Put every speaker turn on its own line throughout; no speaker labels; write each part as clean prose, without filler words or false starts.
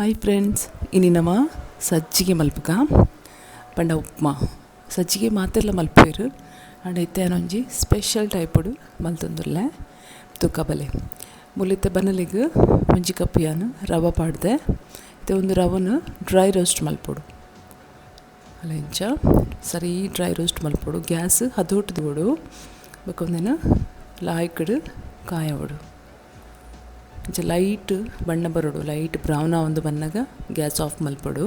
Hi friends, ಇನಿ ನಮ ಸಜ್ಜಿಗೆ ಮಲ್ಪುಗ ಪಂಡ ಉಪ್ಮಾ ಸಜ್ಜಿಗೆ ಮಾತೆರ್ಲ ಮಲ್ಪುವೆರ್ ಆಂಡ ಇತ್ತೆ ಯಾನೊಂಜಿ ಸ್ಪೆಷಲ್ ಟೈಪುಡು ಮಲ್ತೊಂದುಲ್ಲೆ ತುಕ ಬಲೆ ಮುಲಿತ ಬನಲೆಗ್ ಒಂಜಿ ಕಪ್ ಯಾನ್ ರವೆ ಪಾಡ್ದೆ ಇತ್ತೆ ಒಂದು ರವನ್ ಡ್ರೈ ರೋಸ್ಟ್ ಮಲ್ಪೊಡು ಅಲ ಇಂಚ ಸರಿ ಡ್ರೈ ರೋಸ್ಟ್ ಮಲ್ಪೊಡು ಗ್ಯಾಸ್ ಹದೋಟು ದಿವೊಡು ಬೊಕ ಉಂದೆನ್ ಲಾಯ್ಕಡ್ ಕಾಯವೊಡು ಇಂಚ ಲೈಟ್ ಬಣ್ಣ ಬರೋಡು ಲೈಟ್ ಬ್ರೌನ್ ಆವೊಂದು ಬನ್ನಗ ಗ್ಯಾಸ್ ಆಫ್ ಮಲ್ಪೊಡು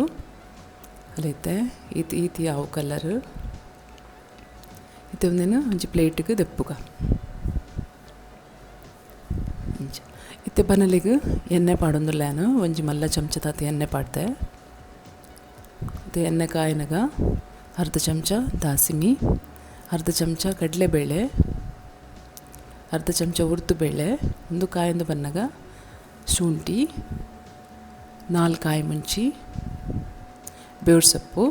ಅಲೈತೆ ಈತ್ ಈತ್ ಯಾವು ಕಲರ್ ಇತ್ತೆ ಉಂದೆನ್ ಒಂಜಿ ಪ್ಲೇಟ್ಗ್ ದೆಪ್ಪುಗ ಇಂಚ ಇತ್ತೆ ಬನಲೆಗ್ ಎಣ್ಣೆ ಪಾಡೊಂದುಲ್ಲೆ ಯಾನ್ ಒಂಜಿ ಮಲ್ಲ ಚಮಚ ತಾತ್ ಎಣ್ಣೆ ಪಾಡ್ದೆ ಇತ್ತೆ ಎಣ್ಣೆ ಕಾಯಿನಗ ಅರ್ಧ ಚಮಚ ದಾಸಿಮಿ ಅರ್ಧ ಚಮಚ ಕಡಲೆಬೇಳೆ ಅರ್ಧ ಚಮಚ ಉದ್ದುಬೇಳೆ ಒಂದು ಕಾಯೊಂದು ಬನ್ನಗ ಶುಂಠಿ 4 ಕಾಯಿ ಮುಂಚಿ ಬೇವು ಸೊಪ್ಪು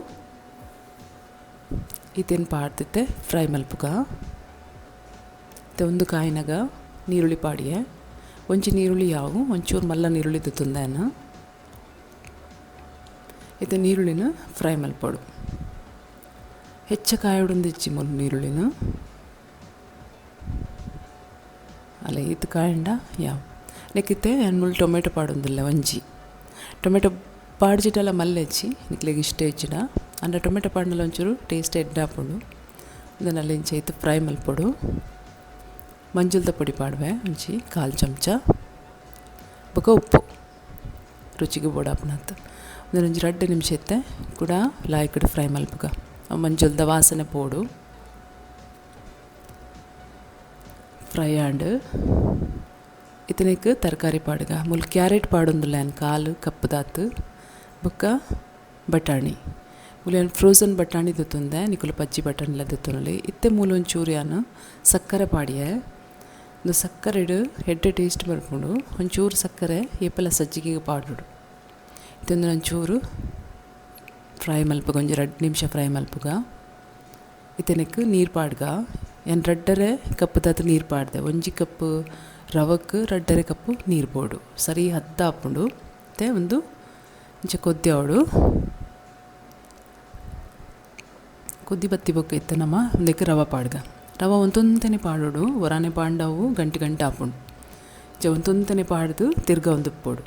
ಇತ್ತೇನು ಪಾಡ್ದಿತ್ತೆ ಫ್ರೈ ಮಲ್ಪುಗ ಇತ್ತೆ ಒಂದು ಕಾಯಿನಾಗ ನೀರುಳ್ಳಿ ಪಾಡಿಯೆ ಒಂಜಿ ನೀರುಳ್ಳಿ ಯಾವು ಒಂಚೂರು ಮಲ್ಲ ನೀರುಳ್ಳಿ ದೆತ್ತೊಂದೆ ಇತ್ತೆ ನೀರುಳ್ಳಿನ ಫ್ರೈ ಮಲ್ಪೊಡು ಹೆಚ್ಚ ಕಾಯೊಡೊಂದು ಇಜ್ಜಿ ಮುಲ್ ನೀರುಳ್ಳಿನ ಅಲ್ಲ ಈತ್ ಕಾಯಂಡ ಯಾವು ನೆಕ್ಕಿತ್ತೆ ಯಾನ್ ಮುಲ್ ಟೊಮೆಟೊ ಪಾಡೊಂದುಲ್ಲೆ ಒಂಜಿ ಟೊಮೆಟೊ ಪಾಡ್ಜಿಟಲ ಮಲ್ಲೆಜ್ಜಿ ನಿಕ್ಲೆಗ್ ಇಷ್ಟ ಇಜ್ಜಿಡ ಅಂಡ ಟೊಮೆಟೊ ಪಾಡ್ನಲ ಒಂಚೂರು ಟೇಸ್ಟ್ ಎಡ್ಡೆ ಆಪುಂಡು ಉಂದೆನ್ ಇಂಚ ಇತ್ತೆ ಫ್ರೈ ಮಲ್ಪೊಡು ಮಂಜಲ್ದ ಪೊಡಿ ಪಾಡುವೆ ಒಂಜಿ 1/4 ಚಮಚ ಬೊಕ ಉಪ್ಪು ರುಚಿಗೆ ಬೋಡಾಪುನತ್ ಉಂದೆನ್ ಒಂಜಿ 2 ನಿಮಿಷ ಇತ್ತೆ ಕೂಡ ಲಾಯ್ಕಡ್ ಫ್ರೈ ಮಲ್ಪುಗ ಮಂಜಲ್ದ ವಾಸನೆ ಪೋಡು ಫ್ರೈ ಆಂಡ್ ಇತ್ತನೆಕ್ ತರಕಾರಿ ಪಾಡುಗ ಮುಲ್ ಕ್ಯಾರೆಟ್ ಪಾಡೊಂದುಲ್ಲೆ ಯಾನ್ 1/4 ಕಪ್ ದಾತ್ ಬೊಕ್ಕ ಬಟಾಣಿ ಮೂಲು ಯಾನ್ ಫ್ರೋಸನ್ ಬಟಾಣಿ ದೆತ್ತೊಂದೆ ನಿಕುಲು ಪಜ್ಜಿ ಬಟಾಣಿಲ ದೆತ್ತೊನೊಲಿ ಇತ್ತೆ ಮೂಲು ಒಂಚೂರು ಯಾನ್ ಸಕ್ಕರೆ ಪಾಡಿಯೆ ಉಂದು ಸಕ್ಕರೆಡ್ ಎಡ್ಡೆ ಟೇಸ್ಟ್ ಬರ್ಪುಂಡು ಒಂಚೂರು ಸಕ್ಕರೆ ಏಪಲ ಸಜ್ಜಿಗೆಗ್ ಪಾಡೊಡು ಇತ್ತೆ ಉಂದೆನ್ ಒಂಚೂರು ಫ್ರೈ ಮಲ್ಪುಗ ಒಂಜಿ 2 ನಿಮಿಷ ಫ್ರೈ ಮಲ್ಪುಗ ಇತ್ತೆ ನೆಕ್ಕ್ ನೀರು ಪಾಡ್ಗ ಯಾನ್ 2.5 ಕಪ್ ದಾತ್ ನೀರು ಪಾಡ್ದೆ ಒಂಜಿ ಕಪ್ ರವಕ್ 2.5 ಕಪ್ ನೀರು ಬೋಡು ಸರಿ ಹತ್ತ ಆಪುಂಡು ಇತ್ತೆ ಉಂದು ಇಂಚ ಕೊದ್ದಿ ಆವೊಡು ಕೊದ್ದಿ ಬತ್ತಿ ಬೊಕ್ಕ ಇತ್ತೆ ನಮ ಉಂದೆಕ್ ರವೆ ಪಾಡ್ಗ ರವೆ ಒಂತೊಂತೆನೆ ಪಾಡೊಡು ಒರಾನೆ ಪಾಂಡವು ಗಂಟೆ ಗಂಟೆ ಆಪುಂಡು ಇಂಚ ಒಂತೊಂತೆನೆ ಪಾಡ್ದು ತಿರ್ಗ ಉಂದುಪ್ಪೊಡು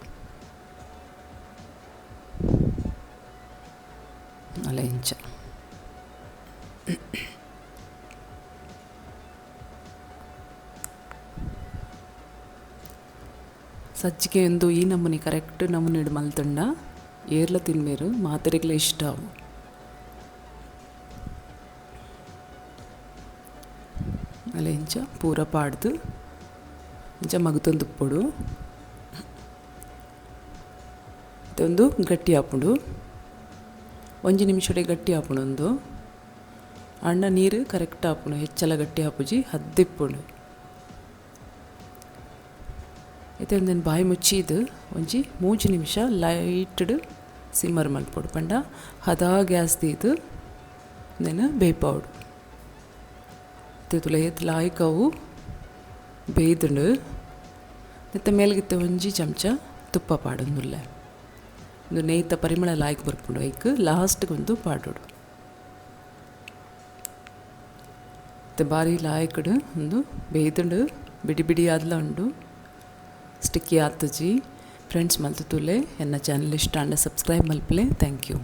ಅಲ ಇಂಚ ಸಜ್ಜಿಗೆ ಉಂದು ಈ ನಮೂನಿ ಕರೆಕ್ಟ್ ನಮೂನಿಡ್ ಮಲ್ತುಂಡ ಏರ್ಲ ತಿನ್ಬೇರು ಮಾತೆರೆಗ್ಲ ಇಷ್ಟ ಅವು ಅಲ ಇಂಚ ಪೂರ ಪಾಡ್ದು ಇಂಚ ಮಗುತೊಂದುಪ್ಪೊಡು ಇತ್ತೆ ಉಂದು ಗಟ್ಟಿ ಆಪುಂಡು ಒಂಜಿ ನಿಮಿಷಡೆ ಗಟ್ಟಿ ಆಪುಂಡು ಉಂದು ಆಂಡ ನೀರು ಕರೆಕ್ಟ್ ಆಪುಂಡು ಹೆಚ್ಚಲ ಗಟ್ಟಿ ಆಪುಜಿ ಹದ್ದಿಪ್ಪುಂಡು ಇತ್ತೆ ಉಂದೆನ್ ಬಾಯಿ ಮುಚ್ಚಿದ್ ಒಂಜಿ 3 ನಿಮಿಷ ಲೈಟ್ಡ್ ಸಿಮ್ಮರ್ ಮಲ್ಪೊಡು ಪಂಡ ಹದ ಗ್ಯಾಸ್ ದೀದ್ ಉಂದೆನ್ ಬೇಯ್ಪಾವೊಡು ಇತ್ತೆ ತೂಲ ಏತ್ ಲಾಯ್ಕ್ ಅವು ಬೇಯ್ದುಂಡು ಇತ್ತೆ ಮೇಲ್ಗಿತ್ತೆ ಒಂಜಿ ಚಮಚ ತುಪ್ಪ ಪಾಡೊಂದುಲ್ಲೆ ಉಂದು ನೆಯ್ತ ಪರಿಮಳ ಲಾಯ್ಕ್ ಬರ್ಪುಂಡು ಐಕ್ ಲಾಸ್ಟ್ಗ್ ಉಂದು ಪಾಡೊಡು ಇತ್ತೆ ಬಾರಿ ಲಾಯ್ಕ್ಡ್ ಉಂದು ಬೇಯ್ದುಂಡು ಬಿಡಿ ಬಿಡಿ ಆದ್ಲ ಉಂಡು ಸ್ಟಿಕ್ಕಿ ಆತುಜಿ ಫ್ರೆಂಡ್ಸ್ ಮಲ್ತ್ ತೂಲೆ ಎನ್ನ ಚಾನಲ್ ಇಷ್ಟ ಆಂಡ ಸಬ್ಸ್ಕ್ರೈಬ್ ಮಲ್ಪುಲೆ. Thank you.